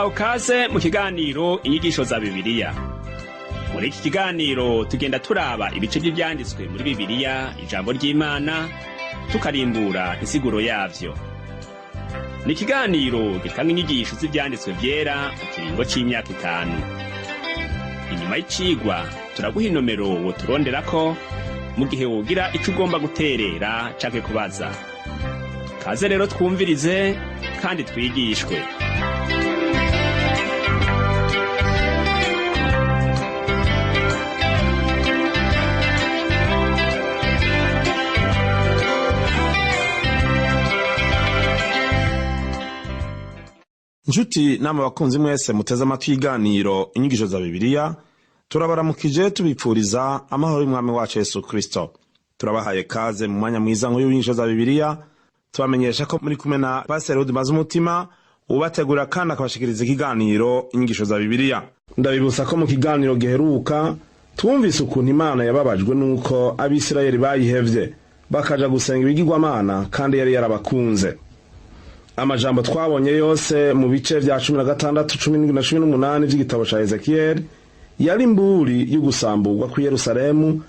Muraho, kaze mu kiganiro Inyigisho za Bibiliya. Muri iki kiganiro tugenda turaba ibice vy'ivyanditswe muri Bibiliya, ijambo ry'Imana, tukarimbura insiguro yavyo. Ni ikiganiro gitanga inyigisho z'ivyanditswe vyera mu kiringo c'imyaka 5. Inyuma y'icigwa turaguha inomero woturonderako mu gihe wogira ico ugomba guterera canke kubaza. Kaze rero twumvirize kandi twigishwe. Nshuti nama bakunzi mwese muteze amatwi iganiro Inyigisho za Bibiliya, turabaramukije tubipfuriza amahoro y'Umwami wacu Yesu Kristo. Turabahaye kaze mu mwanya mwiza nk'uyu w'Inyigisho za Bibiliya. Tubamenyesha ko muri kumwe na Pasiteri Rudimaze Umutima, ubategura kandi akabashikiriza ikiganiro Inyigisho za Bibiliya. Ndabibutsa ko mu kiganiro giheruka twumvise ukuntu Imana yababajwe n'uko Abisirayeli bayihevye bakaja gusenga ibigirwamana kandi yari yarabakunze. Amajambo twabonye yose mu bice vya 16, 17 na 18 vy'igitabo ca Ezekiyeli yari imburi y'ugusamburwa kw'i Yerusalemu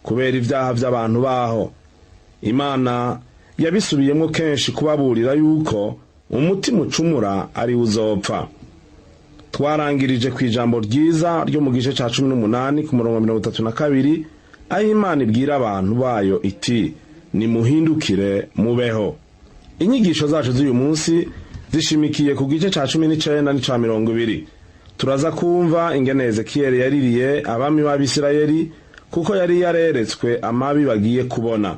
kubera ivyaha vy'abantu baho. Imana yabisubiyemwo kenshi kubaburira yuko umutima ucumura ari uzopfa. Twarangirije ku ijambo ryiza ryo mu gice ca 18 ku murongo 32, aho Imana ibwira abantu bayo iti: "Nimuhindukire mubeho." Inyigisho zacu z'uyu munsi zishimikiye ku gice ca 19 n'ica 20. Turaza kumva ingene Ezekiyeli yaririye abami b'Abisirayeli kuko yari yareretswe amabi bagiye kubona.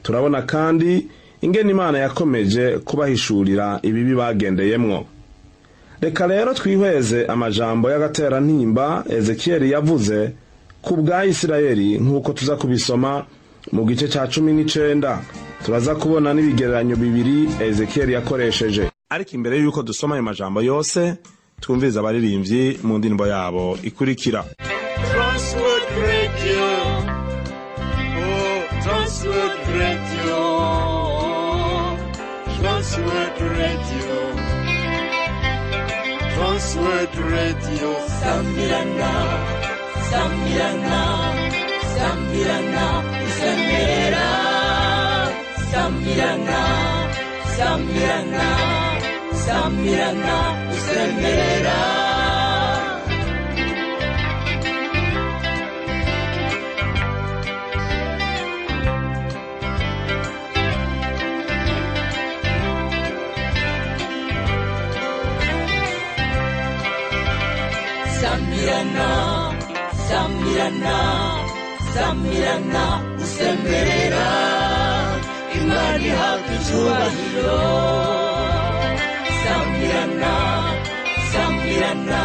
Turabona kandi ingene Imana yakomeje kubahishurira ibibi bagendeyemwo. Reka rero twihweze amajambo y'agaterantimba Ezekiyeli yavuze ku bwa Isirayeli, nk'uko tuza kubisoma mu gice ca 19. Turaza kubona n'ibigereranyo bibiri Ezekiyeli yakoresheje. Ariko imbere y'uko dusoma ayo majambo yose, twumviriza abaririmbyi mu ndirimbo yabo ikurikira. Transworld Radio. Oh, Transworld Radio. Transworld Radio. Transworld Radio. Sambirana, sambirana, sambirana, usemerera. Sambirana, sambirana, sambirana, usemerera. Sambirana, sambirana, sambirana, usemerera. Imana ihabwa icyubahiro. Sambirana, sambirana,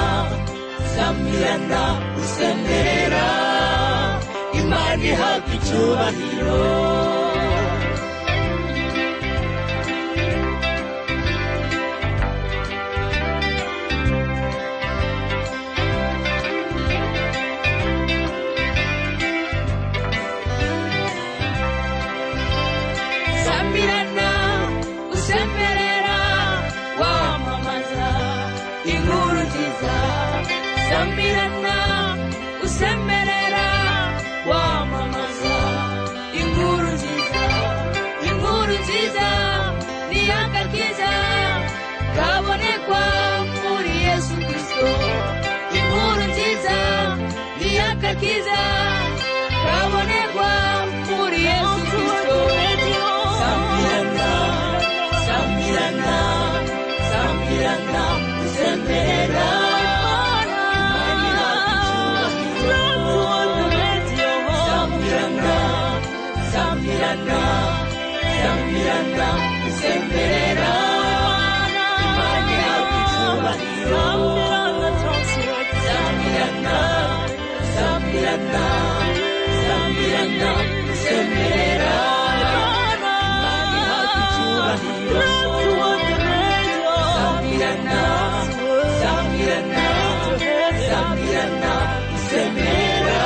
sambirana, usemerera. Imana ihabwa icyubahiro. Sambirana, usemerera, wamamaza inkuru nziza. Sambirana, usemerera, wamamaza inkuru nziza. Inkuru nziza ni agakiza kabonekwa muri Yesu Kristo. Inkuru nziza ni agakiza kabonekwa muri Yesu Kristo. Sambirana, sambirana, sambirana, usemerera. Sambirana, sambirana, sambirana, usemerera. Imana ihabwa icyubahiro. Sambirana, sambirana, sambirana, usemerera. Imana ihabwa icyubahiro. Sambirana, sambirana, sambirana, usemerera.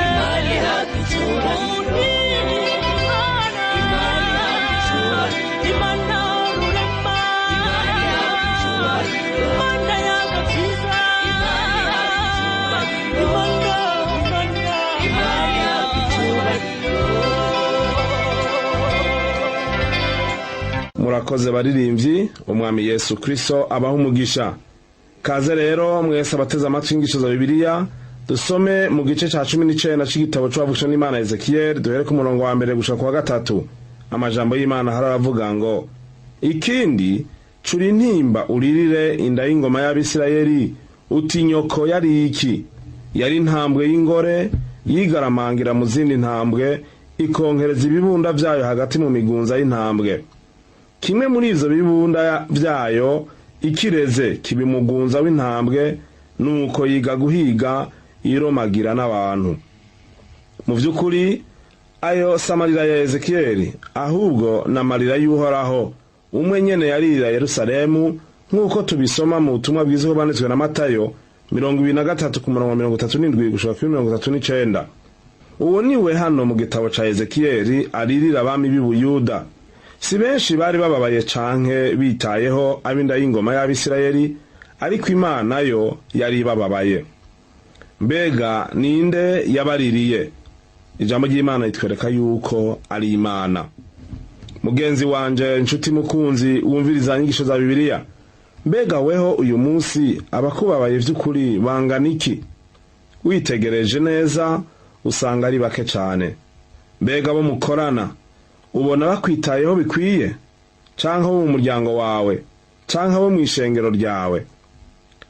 Imana ihabwa icyubahiro. Imana ihabwa icyubahiro. Imana ihabwa icyubahiro. Murakoze baririmbyi, Umwami Yesu Kristo abaha umugisha. Kaze rero mwese abateze amatwi inyigisho za Bibiliya, dusome mu gice ca 19 c'igitabo c'uwavugishwa n'Imana Ezekiyeli, duhere ku murongo wa mbere gushika ku wa gatatu. Amajambo y'Imana hari aravuga ngo: "Ikindi, cura intimba uririre inda y'ingoma y'Abisirayeli, uti: Nyoko yari iki? Yari intambwe y'ingore, yigaramangira mu zindi ntambwe, ikonkereza ibibunda vyayo hagati mu migunza y'intambwe. Kimwe muri ivyo bibunda vyayo ikireze kiba umugunza w'intambwe, nuko yiga guhiga iromagira n'abantu." Mu vy'ukuri ayo si amarira ya Ezekiyeli, ahubwo ni amarira y'Uhoraho umwe nyene yaririra Yerusalemu, nk'uko tubisoma mu butumwa bwiza uko bwanditswe na Matayo 23 ku murongo 37 gushika kuri 39. Uwo niwe hano mu gitabo ca Ezekiyeli aririra abami b'i Buyuda. Si benshi bari bababaye canke bitayeho ab'inda y'ingoma y'Abisirayeli, ariko Imana yo yari ibababaye. Mbega ninde yabaririye? Ijambo ry'Imana ritwereka yuko ari Imana. Mugenzi wanje, inshuti mukunzi wumviriza inyigisho za Bibiliya, mbega weho uyu munsi abakubabaye vy'ukuri bangana iki? Witegereje neza usanga ari bake cane. Mbega bo mukorana ubona bakwitayeho bikwiye, canke abo mu muryango wawe, canke abo mw'ishengero ryawe?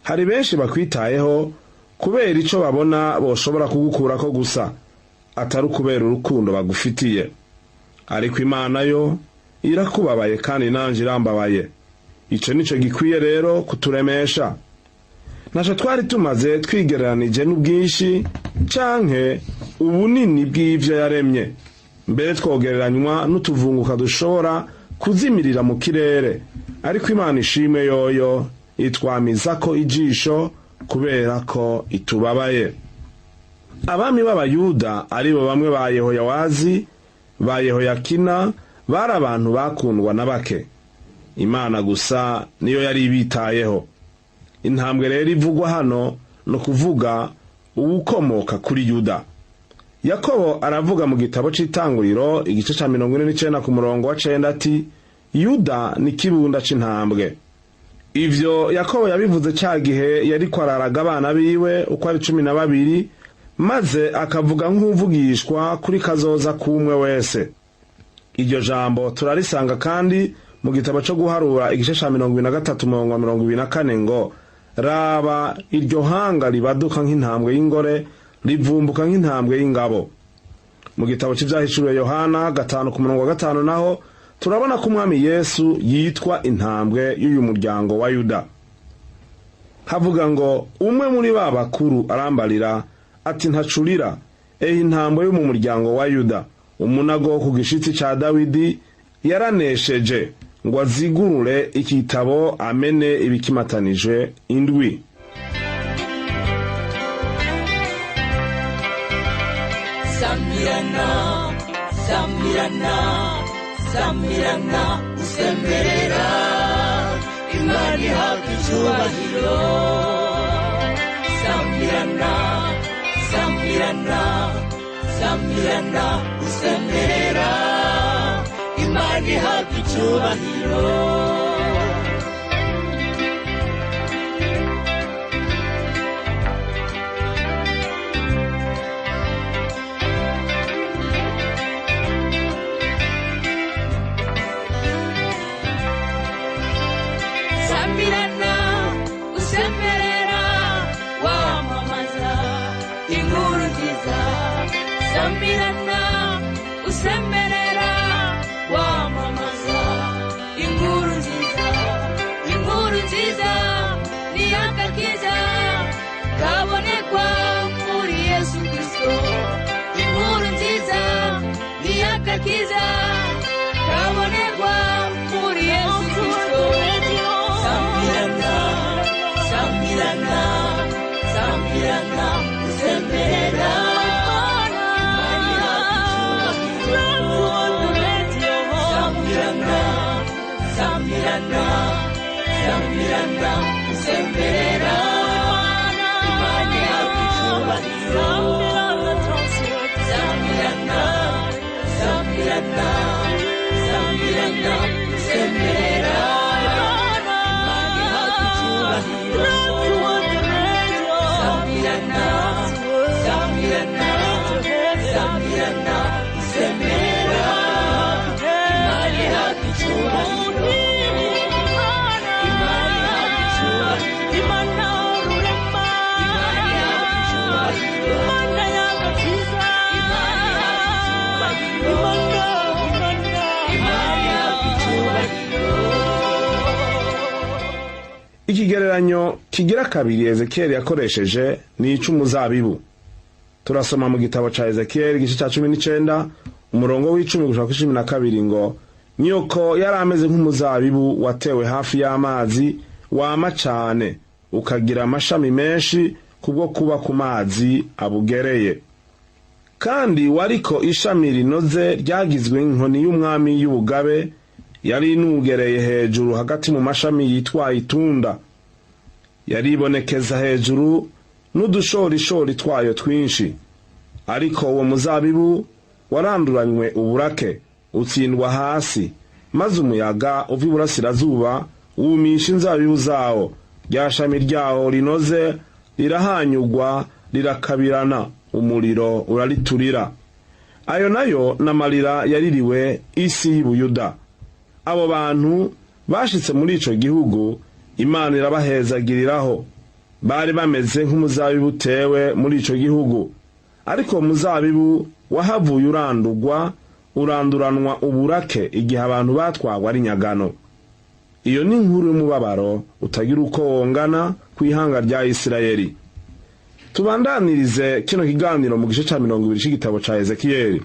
Hari benshi bakwitayeho kubera ico babona boshobora kugukurako gusa, atari ukubera urukundo bagufitiye. Ariko Imana yo irakubabaye, kandi nanje irambabaye. Ico nico gikwiye rero kuturemesha. Ntaco twari tumaze twigereranije n'ubwinshi canke ubunini bw'ivyo yaremye. Mbere twogereranywa n'utuvunguka dushobora kuzimirira mu kirere, ariko Imana ishimwe, yoyo itwamizako ijisho kubera ko itubabaye. Abami b'Abayuda, aribo bamwe ba Yehoyawazi, ba Yehoyakina, bari abantu bakundwa na bake. Imana gusa niyo yari ibitayeho. Intambwe rero ivugwa hano ni ukuvuga uwukomoka kuri Yuda. Yakobo aravuga mu gitabo c'Itanguriro igice ca 49 ku murongo wa 9 ati: "Yuda ni kibunda c'intambwe." Ivyo Yakobo yabivuze ca gihe yariko araraga abana biwe uko ari 12, maze akavuga nk'uvugishwa kuri kazoza k'umwe wese. Iryo jambo turarisanga kandi mu gitabo co Guharura igice ca 23 umurongo wa 24 ngo: "Raba iryo hanga ribaduka nk'intambwe y'ingore, rivumbuka nk'intambwe y'ingabo." Mu gitabo c'Ivyahishuriwe Yohana 5 ku murongo wa 5 naho turabona ko Umwami Yesu yitwa intambwe y'uyu muryango wa Yuda. Havuga ngo: "Umwe muri ba bakuru arambarira ati: Ntacurira, ehe intambwe yo mu muryango wa Yuda, umunago wo ku gishitsi ca Dawidi, yaranesheje ngo azigurure igitabo, amene ibikimatanije indwi." Samirana, samirana, samirana, usemerera, Imana ihabwa icyubahiro. Samirana, samirana, samirana, usemerera, Imana ihabwa icyubahiro. Samirana, usemerera, wamamaza inkuru nziza. Samirana, usemerera, wamamaza inkuru nziza. Inkuru nziza ni agakiza kabonekwa muri Yesu Kristo. Inkuru nziza ni agakiza kabonekwa muri Yesu Kristo. Samirana, samirana, samirana, usemerera, Samirana, samirana, samirana, usemerera, Imana ihabwa icyubahiro. Samirana, samirana, samirana. Samirana, Samirana, Semera, Imana ihabwa icyubahiro, Imana ihabwa icyubahiro, Imana rurema, Imana ihabwa icyubahiro, Imana y'agakiza, Imana ihabwa icyubahiro, Imana, Imana, Imana ihabwa icyubahiro. Ikigereranyo kigira kabiri Ezekiyeli yakoresheje ni ic'umuzabibu. Turasoma mu gitabo ca Ezekiyeli igice ca 19, umurongo w'10 gushika ku 12 ngo: "Nyoko yari ameze nk'umuzabibu watewe hafi y'amazi, wama cane ukagira amashami menshi kubwo kuba ku mazi abugereye, kandi wariko ishami rinoze ryagizwe inkoni y'umwami y'ubugabe, yari inugereye hejuru hagati mu mashami yitwaye itunda, yaribonekeza hejuru n'udushorishori twayo twinshi. Ariko uwo muzabibu waranduranywe uburake, utsindwa hasi, maze umuyaga uva iburasirazuba wumisha inzabibu zawo, rya shami ryawo rinoze rirahanyugwa, rirakabirana, umuriro urariturira." Ayo nayo n'amarira yaririwe isi y'Ubuyuda. Abo bantu bashitse muri ico gihugu, Imana irabahezagiriraho. Bari bameze nk'umuzabibu utewe muri ico gihugu, ariko uwo muzabibu wahavuye urandurwa, uranduranwa uburake igihe abantu batwagwa ari nyagano. Iyo ni inkuru y'umubabaro utagira uko wongana ku ihanga rya Isirayeli. Tubandanirize kino kiganiro mu gice ca 20 c'igitabo ca Ezekiyeli.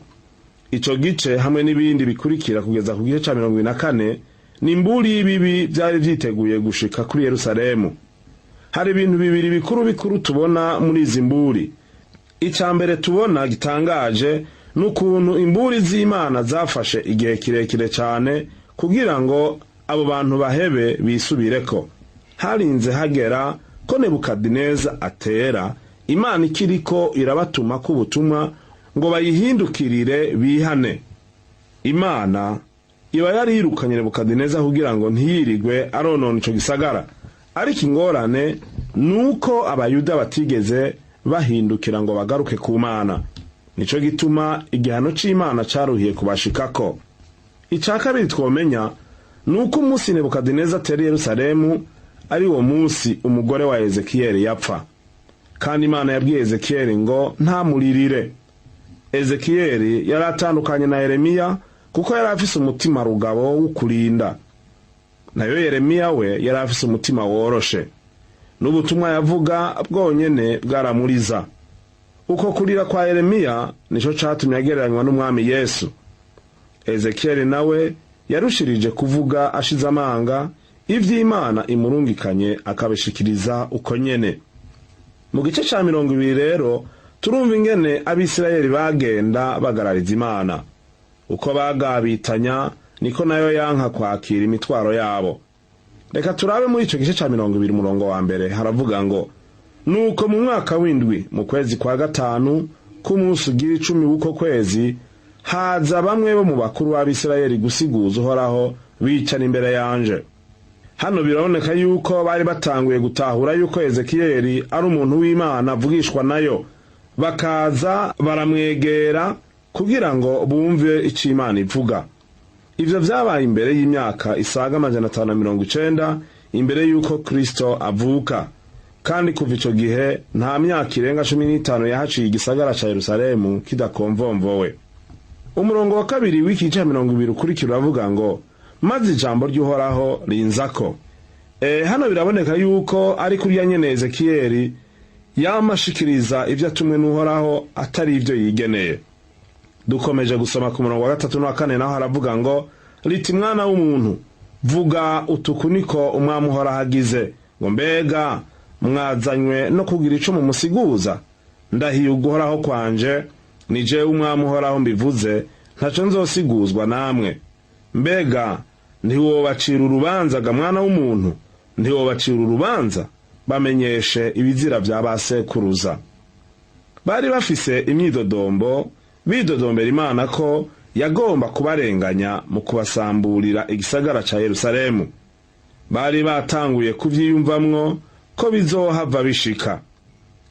Ico gice hamwe n'ibindi bikurikira kugeza ku gice ca 24 ni imburi y'ibibi vyari vyiteguye gushika kuri Yerusalemu. Hari ibintu bibiri bikuru bikuru tubona muri izi mburi. Ica mbere tubona gitangaje ni ukuntu imburi z'Imana zafashe igihe kirekire cane kugira ngo abo bantu bahebe bisubireko. Harinze hagera ko Nebukadineza atera, Imana ikiriko irabatuma ko ubutumwa ngo bayihindukirire bihane. Imana iba yarirukanye Nebukadineza kugira ngo ntiyirigwe aronona ico gisagara, ariko ingorane nuko Abayuda batigeze bahindukira ngo bagaruke ku Mana. Nico gituma igihano c'Imana caruhiye kubashikako. Ica kabiri twomenya nuko umunsi Nebukadineza atera Yerusalemu ari wo munsi umugore wa Ezekiyeli yapfa, kandi Imana yabwiye Ezekiyeli ngo ntamuririre. Ezekiyeli yari atandukanye na Yeremiya kuko yari afise umutima rugabo w'ukurinda, nayo Yeremiya we yari afise umutima woroshe, n'ubutumwa yavuga bwonyene bwaramuriza. Uko kurira kwa Yeremiya nico catumye agereranywa n'Umwami Yesu. Ezekiyeli nawe yarushirije kuvuga ashize amanga ivy'Imana imurungikanye, akabishikiriza uko nyene. Mu gice ca 20 rero turumva ingene Abisirayeli bagenda bagarariza Imana. Uko bagabitanya niko nayo yanka kwakira imitwaro yabo. Reka turabe muri ico gice ca 20, umurongo wa mbere, haravuga ngo: "Nuko mu mwaka w'indwi, mu kwezi kwa gatanu, k'umunsi ugira 10 w'uko kwezi, haza bamwe bo mu bakuru b'Abisirayeli gusiguza Uhoraho, bicara imbere yanje." Hano biraboneka yuko bari batanguye gutahura yuko Ezekiyeli ari umuntu w'Imana avugishwa nayo, bakaza baramwegera kugira ngo bumve ico Imana ivuga. Ivyo vyabaye imbere y'imyaka isaga 590 imbere y'uko Kristo avuka, kandi kuva ico gihe nta myaka irenga 15 yahaciye igisagara ca Yerusalemu kidakomvomvowe. Umurongo wa kabiri w'iki gice 20 ukurikira uravuga ngo: "Maze ijambo ry'Uhoraho rinzako." Hano biraboneka yuko ari kurya nyene Ezekiyeli yamashikiriza ivyo atumwe n'Uhoraho, atari ivyo yigeneye. Dukomeje gusoma ku murongo wa gatatu n'uwa kane, naho haravuga ngo: "Riti mwana w'umuntu, vuga utuku niko Umwami Uhoraho agize ngo: mbega mwazanywe no kugira ico mumusiguza? Ndahiye uguhoraho kwanje, ni jewe Umwami Uhoraho mbivuze, ntaco nzosiguzwa namwe. Mbega ntiwobacira urubanza ga mwana w'umuntu? Ntiwobacira urubanza? Bamenyeshe ibizira vya ba sekuruza." Bari bafise imyidodombo, bidodombera Imana ko yagomba kubarenganya mu kubasamburira igisagara ca Yerusalemu. Bari batanguye kuvyiyumvamwo ko bizohava bishika.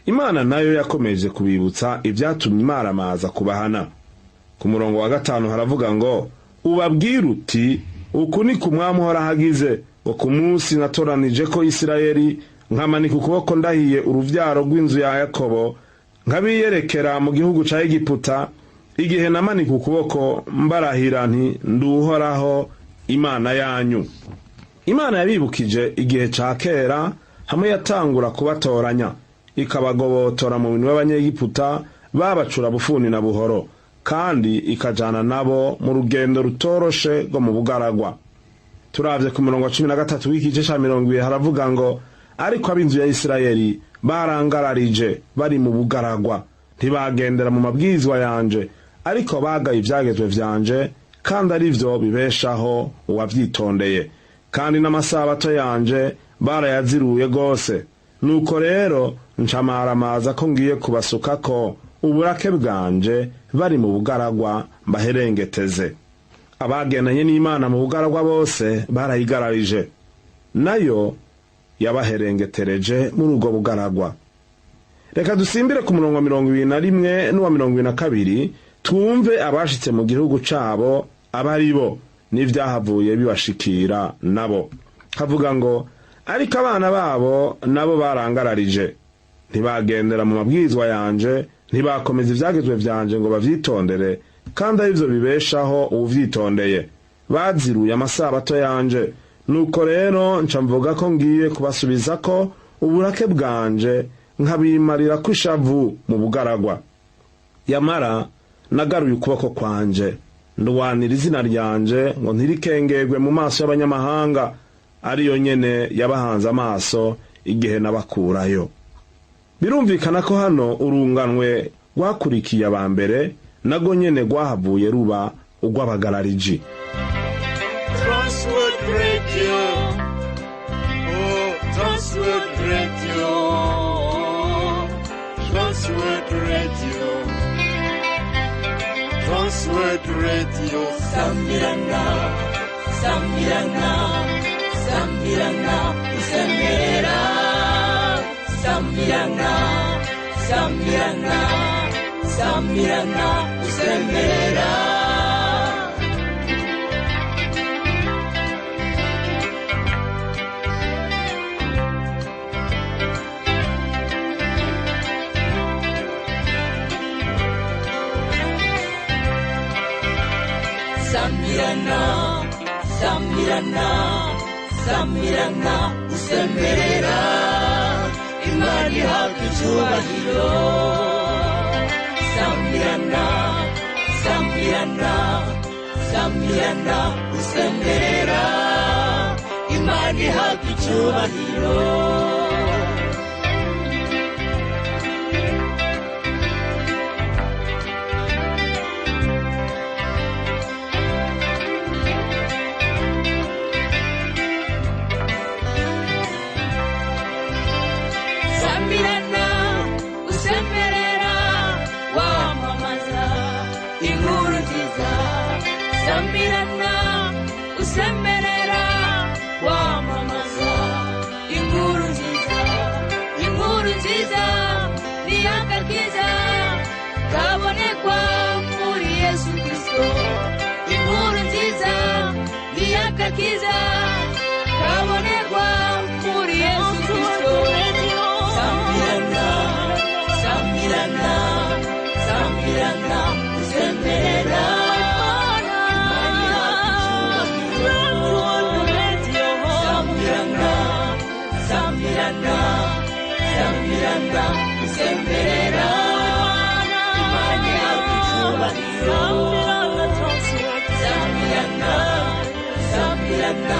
Imana nayo yakomeje kubibutsa ibyatumye imaramaza kubahana. Ku murongo wa 5 haravuga ngo: ubabwire uti uku ni ku Mwami Uhoraho agize, ngo ku munsi natoranije ko Isirayeli, nkamanika ukuboko ndahiye uruvyaro rw'inzu ya Yakobo, nkabiyerekera mu gihugu ca Egiputa, igihe namanika ukuboko mbarahira nti nduhoraho Imana yanyu. Imana yabibukije igihe ca kera, hamwe yatangura kubatoranya, ikabagobotora mu bintu b'Abanyegiputa babacura bufuni na buhoro, kandi ikajana nabo mu rugendo rutoroshe rwo mu bugaragwa. Turavye ku murongo wa 13 w'igice ca 20 haravuga ngo: ariko ab'inzu ya Isirayeli barangararije bari mu bugaragwa, ntibagendera mu mabwirizwa yanje, ariko bagaye ivyagezwe vyanje, kandi ari vyo bibeshaho uwavyitondeye, kandi n'amasabato yanje barayaziruye gose. Nuko rero ncamaramaza ko ngiye kubasukako uburake bwanje bari mu bugaragwa, mbaherengeteze. Abagendanye n'Imana mu bugaragwa bose barayigararije, nayo yabaherengetereje muri ubwo bugaragwa. Reka dusimbire ku murongo wa 21 n'uwa 22, twumve abashitse mu gihugu cabo abari bo n'ivyahavuye bibashikira nabo. Havuga ngo: ariko abana babo nabo barangararije, ntibagendera mu mabwirizwa yanje, ntibakomeza ivyagezwe vyanje ngo bavyitondere, kandi arivyo bibeshaho uwuvyitondeye. Baziruye amasabato yanje. Nuko rero nca mvuga ko ngiye kubasubiza ko uburake bwanje, nkabimarira ko ishavu mu bugaragwa. Yamara nagaruye ukuboko kwanje, ndwanira izina ryanje ngo ntirikengerwe mu maso y'abanyamahanga, ariyo nyene yabahanze amaso igihe nabakurayo. Birumvikana ko hano urunganwe rwakurikiye aba mbere nago nyene rwahavuye ruba urw'abagarariji. Transworld Radio. Oh, Transworld Radio. Transworld Radio. Transworld Radio. Sambirana, sambirana, sambirana, usemerera. Sambirana, sambirana, sambirana, usemerera. Sambirana, sambirana, sambirana, usemerera. Imana ihabwa icyubahiro. Sambirana, sambirana, sambirana, usemerera. Imana ihabwa icyubahiro. Sambirana, usemerera, wamamaza inkuru nziza. Sambirana, usemerera, wamamaza inkuru nziza. Inkuru nziza ni akakiza kabonekwa muri Yesu Kristo. Inkuru nziza ni akakiza kabonekwa muri Yesu Kristo. Sambirana, sambirana, sambirana, usemerera. Sambirana, sambirana, sambirana, usemerera. Imana ihabwa icyubahiro. Sambirana, sambirana,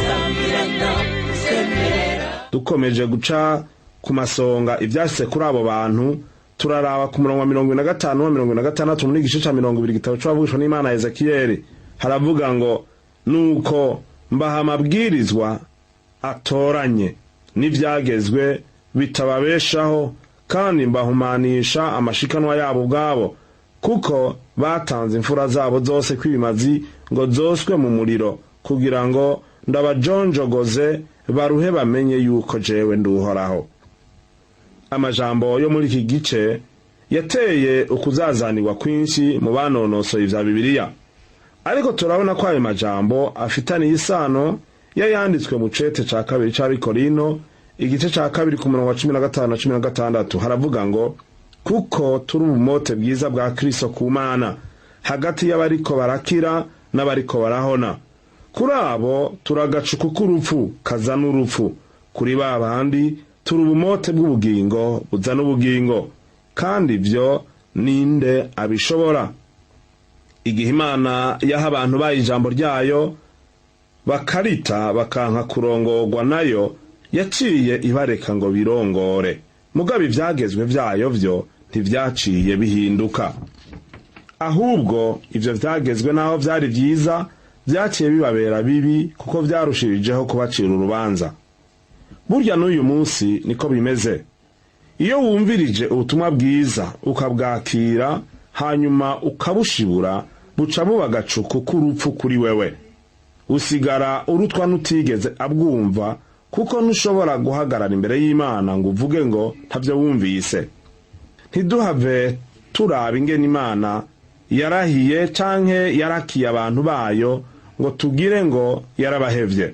sambirana, usemerera. Dukomeje guca ku masonga ivyashitse kuri abo bantu, turaraba ku murongo wa 75 wa 76 muri igice ca 20 igitabo c'abavugishwa n'Imana Ezekiyeli. Haravuga ngo: nuko mbaha amabwirizwa atoranye n'ivyagezwe bitababeshaho, kandi mbahumanisha amashikanwa yabo ubwabo, kuko batanze imfura zabo zose kw'ibimazi ngo zoswe mu muriro, kugira ngo ndabajonjogoze baruhe bamenye yuko jewe nduhoraho. Amajambo yo muri iki gice yateye ukuzazanirwa kwinshi mu banonosoye ivya Bibiliya, ariko turabona ko ayo majambo afitaniye isano yayanditswe mu cete ca kabiri c'Abikorino, igice ca kabiri, ku murongo wa 15 na 16. Haravuga ngo: "Kuko turi ubumote bwiza bwa Kristo ku Mana hagati y'abariko barakira n'abariko barahona. Kuri abo turagacuku k'urupfu kazana urupfu, kuri ba bandi turi ubumote bw'ubugingo buzana ubugingo. Kandi ivyo ninde abishobora?" Igihe Imana yaha abantu bayo ijambo ryayo, bakarita, bakanka kurongorwa nayo, yaciye ibareka ngo birongore. Mugabo ivyagezwe vyayo vyo ntivyaciye bihinduka. Ahubwo ivyo vyagezwe, naho vyari vyiza, vyaciye bibabera bibi, kuko vyarushirijeho kubacira urubanza. Burya n'uyu munsi niko bimeze. Iyo wumvirije ubutumwa bwiza, ukabwakira, hanyuma ukabushibura, buca buba agacuku k'urupfu kuri wewe. Usigara urutwa n'utigeze abwumva, kuko ntushobora guhagarara imbere y'Imana ngo uvuge ngo ntavyo wumvise. Ntiduhave turaba ingene Imana yarahiye canke yarakiye abantu bayo ngo tugire ngo yarabahevye.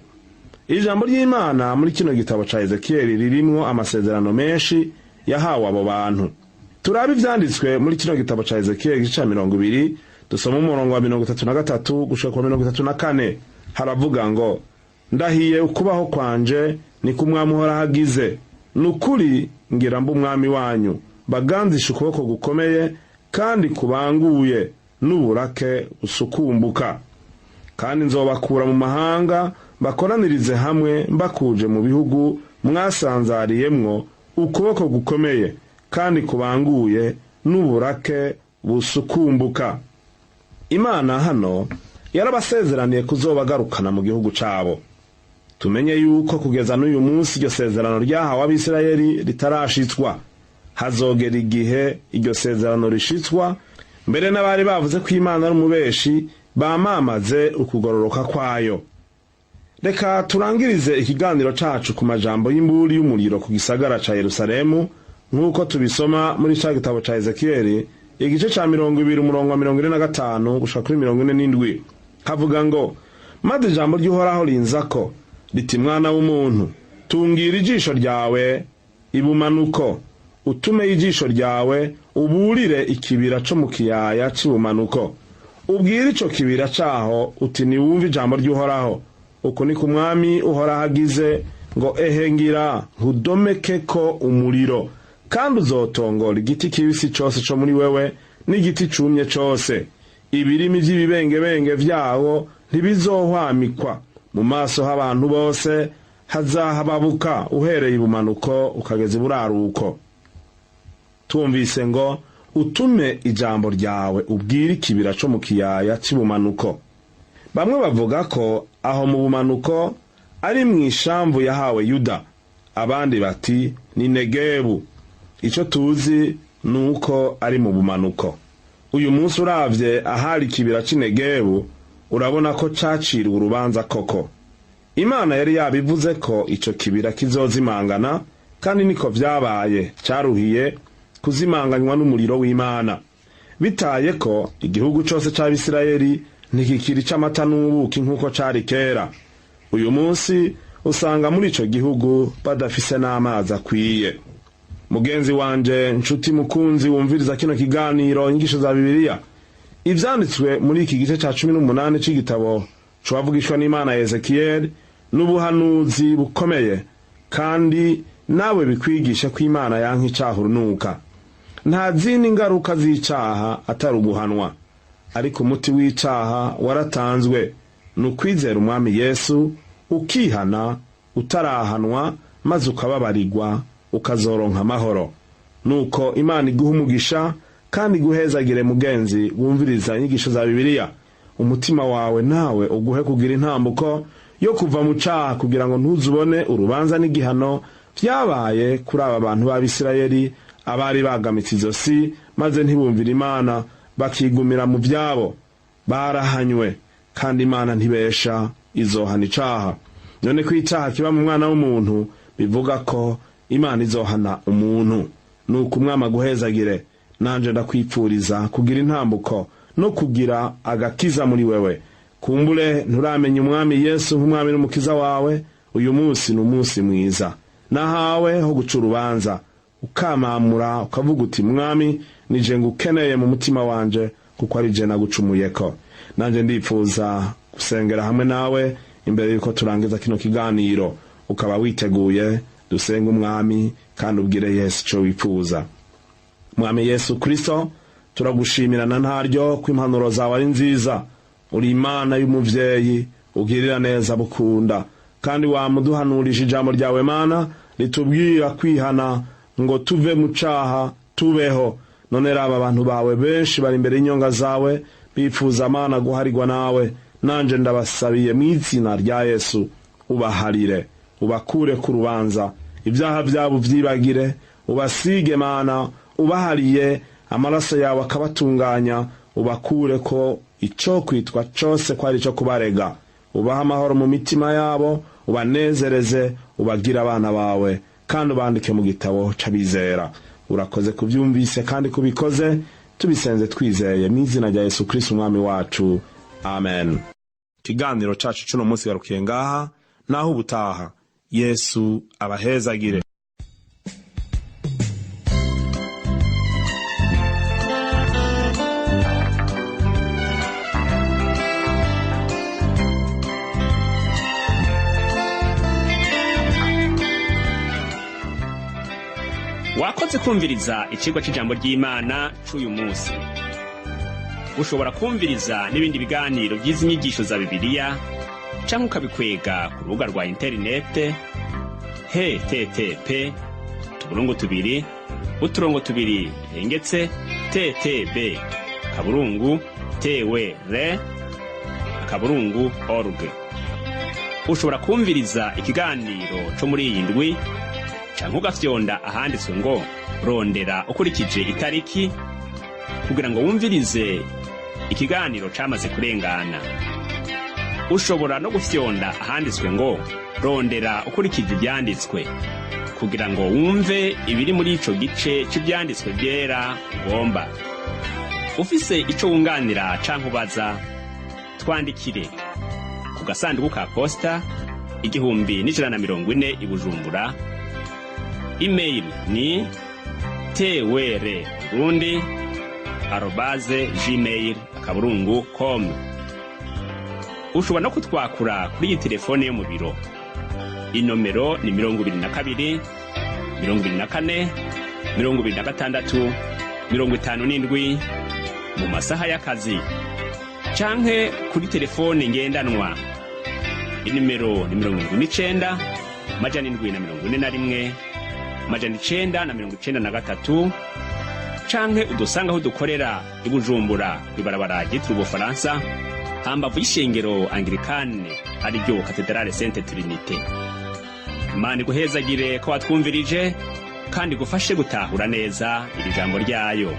Ijambo ry'Imana muri kino gitabo ca Ezekiyeli ririmwo amasezerano menshi yahawe abo bantu. Turabe ivyanditswe muri kino gitabo ca Ezekiyeli, igice ca 20, dusoma umurongo wa 33 gushika ku wa 34. Haravuga ngo: "Ndahiye ukubaho kwanje, ni ko Umwami Uhoraho agize, ni ukuri ngira mba umwami wanyu, baganzisha ukuboko gukomeye kandi kubanguye n'uburake busukumbuka. Kandi nzobakura mu mahanga, bakoranirize hamwe, mbakuje mu bihugu mwasanzariyemwo, ukuboko gukomeye kandi kubanguye n'uburake busukumbuka." Imana hano yarabasezeraniye kuzobagarukana mu gihugu cabo. Tumenye yuko kugeza n'uyu munsi iryo sezerano ryahawe Abisirayeli ritarashitswa. Hazogera igihe iryo sezerano rishitswa, mbere n'abari bavuze ko Imana ari umubeshi bamamaze ukugororoka kwayo. Reka turangirize ikiganiro cacu ku majambo y'imburi y'umuriro ku gisagara ca Yerusalemu, nk'uko tubisoma muri ca gitabo ca Ezekiyeli, igice ca 20, umurongo wa 45 gushika kuri 47. Havuga ngo: "Maze ijambo ry'Uhoraho rinzako riti: 'Mwana w'umuntu, tungira ijisho ryawe ibumanuko, utume ijisho ryawe uburire ikibira co mu kiyaya c'ibumanuko. Ubwire ico kibira caho uti: Niwumve ijambo ry'Uhoraho. Uku ni ku Mwami Uhoraho agize ngo: Ehe, ngira nkudomeke ko umuriro, kandi uzotongora igiti kibisi cose co muri wewe n'igiti cumye cose. Ibirimi vy'ibibengebenge vyawo ntibizohwamikwa. Mu maso h'abantu bose hazahababuka, uhereye ibumanuko ukageza iburaruko.'" Tumvise ngo: "Utume ijambo ryawe ubwire ikibira co mu kiyaya c'ibumanuko." Bamwe bavuga ko aho mu bumanuko ari mu ishamvu yahawe Yuda, abandi bati ni Negebu. Ico tuzi ni uko ari mu bumanuko. Uyu munsi uravye ahari ikibira c'i Negebu, urabona ko caciriwe urubanza koko. Imana yari yabivuze ko ico kibira kizozimangana, kandi niko vyabaye. Caruhiye kuzimanganywa n'umuriro w'Imana. Bitaye ko igihugu cose c'Abisirayeli ntikikiri c'amata n'ubuki nk'uko cari kera. Uyu munsi usanga muri ico gihugu badafise n'amazi akwiye. Mugenzi wanje, nshuti mukunzi wumviriza kino kiganiro Inyigisho za Bibiliya, ivyanditswe muri iki gice ca 18 c'igitabo c'uwavugishwa n'Imana Ezekiyeli n'ubuhanuzi bukomeye, kandi nawe bikwigishe ko Imana yanka icaha urunuka. Nta zindi ngaruka z'icaha atari uguhanwa, ariko umuti w'icaha waratanzwe: ni ukwizera Umwami Yesu, ukihana utarahanwa, maze ukababarirwa, ukazoronka amahoro. Nuko Imana iguha umugisha kandi iguhezagire, mugenzi wumviriza Inyigisho za Bibiliya. Umutima wawe nawe uguhe kugira intambuko yo kuva mu caha, kugira ngo ntuzubone urubanza n'igihano vyabaye kuri aba bantu b'Abisirayeli, abari bagamitse izosi maze ntibumvira Imana, bakigumira mu vyabo. Barahanywe, kandi Imana ntibesha, izohana icaha. None ko icaha kiba mu mwana w'umuntu, bivuga ko Imana izohana umuntu. Nuko Umwami aguhezagire. Nanje ndakwipfuriza kugira intambuko no kugira agakiza muri wewe. Kumbure nturamenya Umwami Yesu nk'Umwami n'Umukiza wawe. Uyu munsi ni umunsi mwiza nahawe ho guca urubanza, ukamamura, ukavuga uti: "Mwami, nije ngukeneye mu mutima wanje, kuko ari je nagucumuyeko." Nanjye ndipfuza gusengera hamwe nawe imbere yuko turangiza kino kiganiro. Ukaba witeguye, dusenga Umwami kandi ubwire Yesu ico wifuza. Mwami Yesu Kristo, turagushimira na ntaryo ko impanuro zawe ari nziza. Uri Imana y'umuvyeyi ugirira neza bukunda, kandi wamuduhanurisha ijambo ryawe, Mana, ritubwira kwihana ngo tuve mu caha tubeho. None raba abantu bawe benshi bari imbere y'inyonga zawe, bifuza, Mana, guharirwa nawe. Nanje ndabasabiye mu izina rya Yesu, ubaharire, ubakure ku rubanza, ibyaha byabo uvyibagire, ubasige, Mana, ubahariye amaraso yawe akabatunganya, ubakure ko ico kwitwa cose ko ari ico kubarega, ubahe amahoro mu mitima yabo, ubanezereze, ubagire abana bawe kandi ubandike mu gitabo c'abizera. Urakoze kubyumvise kandi kubikoze. Tubisenze twizeye mu izina rya Yesu Kristo Umwami wacu, amen. Ikiganiro cacu c'uno munsi garukiye ngaha. Naho ubutaha, Yesu abahezagire. Wakoze kumviriza icigwa c'ijambo ry'Imana c'uyu munsi. Ushobora kumviriza n'ibindi biganiro by'izi nyigisho za Bibiliya canke ukabikwega ku rubuga rwa interinete http ::: ttb .twr .org. Ushobora kumviriza ikiganiro co muri iyi ndwi canke ugafyonda ahanditswe ngo "Rondera ukurikije itariki" kugira ngo wumvirize ikiganiro camaze kurengana. Ushobora no gufyonda ahanditswe ngo "Rondera ukurikije ivyanditswe" kugira ngo wumve ibiri muri ico gice c'ivyanditswe vyera ugomba. Ufise ico wunganira canke ubaza, twandikire ku gasanduku ka posta 1140 i Bujumbura. Email ni twr burundi@gmail.com. Ushobora no kutwakura kuri iyi telefone yo mu biro. Inomero ni 22 24 26 57 mu masaha y'akazi, canke kuri telefone ngendanwa. Inimero ni 79 741 993, canke udusanga aho dukorera i Bujumbura, kw'ibarabara ryitiriwe Ubufaransa, hambavu y'ishengero Anglikane, ariryo Katedrale Sainte Trinité. Imana iguhezagire ko watwumvirije kandi igufashe gutahura neza iri jambo ryayo.